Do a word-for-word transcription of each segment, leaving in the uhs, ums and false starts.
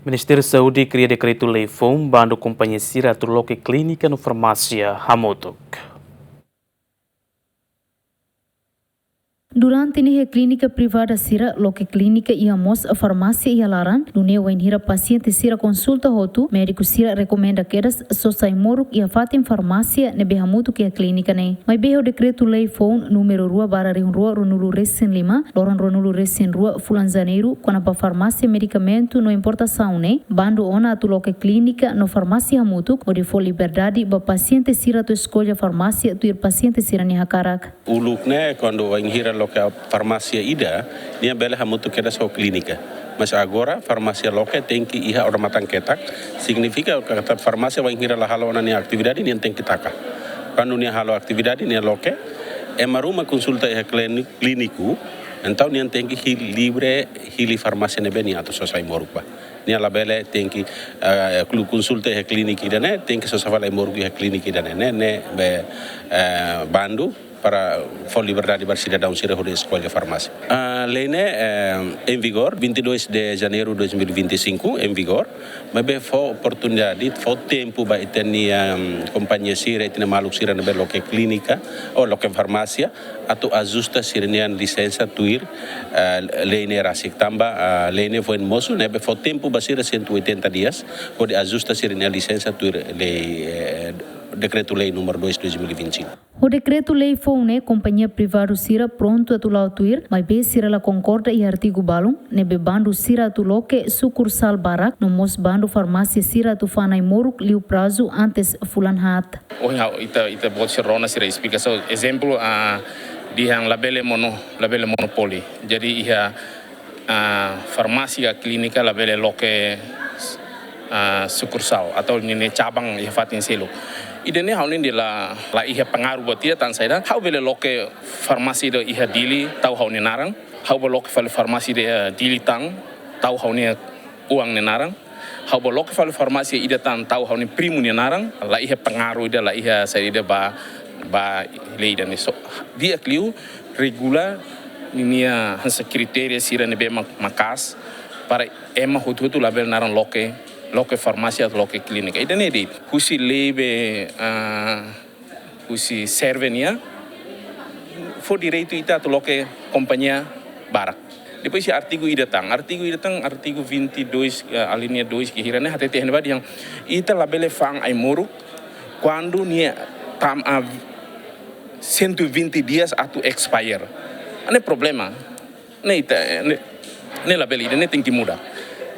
Ministériu Saúde kria dekretu-lei foun bandu kompañia sira atu loke klínika no farmásia hamutuk. Durante ne'e klínika privada sira loke klínika iha mós farmásia iha laran, nune'e wainhira pasiente sira konsulta hotu, médiku sira rekomenda kedas sosa ai-moruk iha fatin farmásia ne'ebé hamutuk iha klínika ne'e. Maibé ho dekretu-lei foun númeru rua barra rihun rua ruanulu resin lima, loron ruanulu resin rua fulan Janeiru, kona-ba farmásia medikamentu no importasaun ne'e, bandu ona atu loke klínika no farmásia hamutuk, hodi fó liberdade ba pasiente sira atu eskolla farmásia tuir pasiente sira-nia hakarak. Uluk ne'e, kuandu wainhira loke farmásia ida, nia bele hamutuk kedas ho klínika. Mas agora, farmásia loke tenke iha odamatan ketak, signifika katak farmásia wainhira la halo ona nia atividade, nia tenke taka. Kuandu nia halo atividade, nia loke, ema ruma konsulta iha klíni-, klíniku, entaun nia tenke hili livre, hili farmásia ne'ebé nia atu sosa ai-moruk ba. Nia labele tenke, eh, klu-, konsulta iha klínika ida-ne'e, tenke sosa fali ai-moruk iha klínika ida-ne'e, ne'e, ne'ebé, eh, bandu para fó liberdade ba sidadaun sira hodi eskolla farmásia. Ah, lei ne'e, eh, em vigor, vinte e dois de janeiro de dois mil e vinte e cinco, em vigor, maibé fó oportunidade, fó tempu ba ita-nia, em, kompañia sira, ita-nia maluk sira ne'ebé loke klínika, ou loke farmásia, atu ajusta sira-nia lisensa tuir, eh, lei ne'e rasik tanba, ah, lei ne'e foin mosu, ne'ebé fó tempu ba sira cento e oitenta dias, hodi ajusta sira-nia lisensa tuir lei, eh, dekretu-lei númeru dois, dois mil e vinte e cinco. Ho dekretu-lei foun ne'e kompañia privadu sira prontu atu la'o tuir, maibé sira la konkorda iha artigu balun, ne'ebé bandu sira atu loke sukursál barak, no mós bandu farmásia sira atu fa'an ai-moruk liu prazu antes fulan haat. Ohin ha'u, ita, ita-boot sira rona sira esplika. So, ezemplu, ah, dehan labele mono-, labele monopoli. Jadi iha, ah, farmásia, klínika labele loke, ah, sukursál atau ninia cabang iha fatin seluk. Ida-ne'e ha'u-nia la, la iha pengaruh buat ida tan saida. Ha'u bele loke farmásia ida iha Dili, tau ha'u-nia naran. Ha'u bele loke fali farmásia ida iha Dili tan, tau ha'u-nia oan nia naran. Ha'u bele loke fali farmásia ida tan, tau ha'u-nia primu nia naran, la iha pengaruh ida, la iha saida ba, ba lei ida-ne'e. So, di'ak liu regula ninia hanesan kritéria sira ne'ebé ma-, maka'as para ema hotu-hotu labele naran loke, loke farmásia, loke klínika. Ida-ne'e de'it. Husi lei be, ah, husi serve nian, fó direitu ita atu loke kompañia barak. Depois iha artigu ida tan, artigu ida tan, artigu vinte e dois, eh, alínea dois, ke hira ne'e hatete iha ne'ebá dehan ita labele fa'an ai-moruk kuandu nia tama, ah, cento e vinte dias atu expire. Ne'e problema. Ne'e ita, ne'e, ne'e labele, ne'e tenke muda.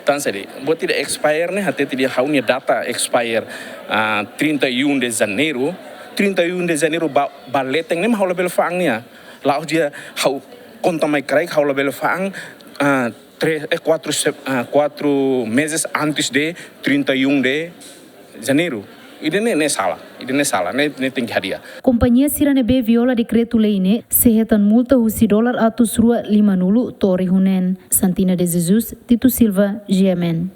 Tan saida, buat ida expire ne'e, hatete dehan ha'u-nia data expire, ah, trinta e um de janeiro, trinta e um de janeiro ba, ba leten ne'e mak ha'u labele fa'an nia. La'ós dehan ha'u konta mai kraik ha'u labele fa'an, ah, três, eh, quatro se-, ah, quatro meses antes de trinta e um de janeiro. Ida-ne'e, ne'e sala. Ida-ne'e sala. Ne'e, ne'e tenke hadi'a. Kompañia sira ne'ebé viola dekretu-lei ne'e sei hetan multa husi dolar atus rua limanulu to'o rihun neen. Santina de Jesus, Tito Silva, G M N.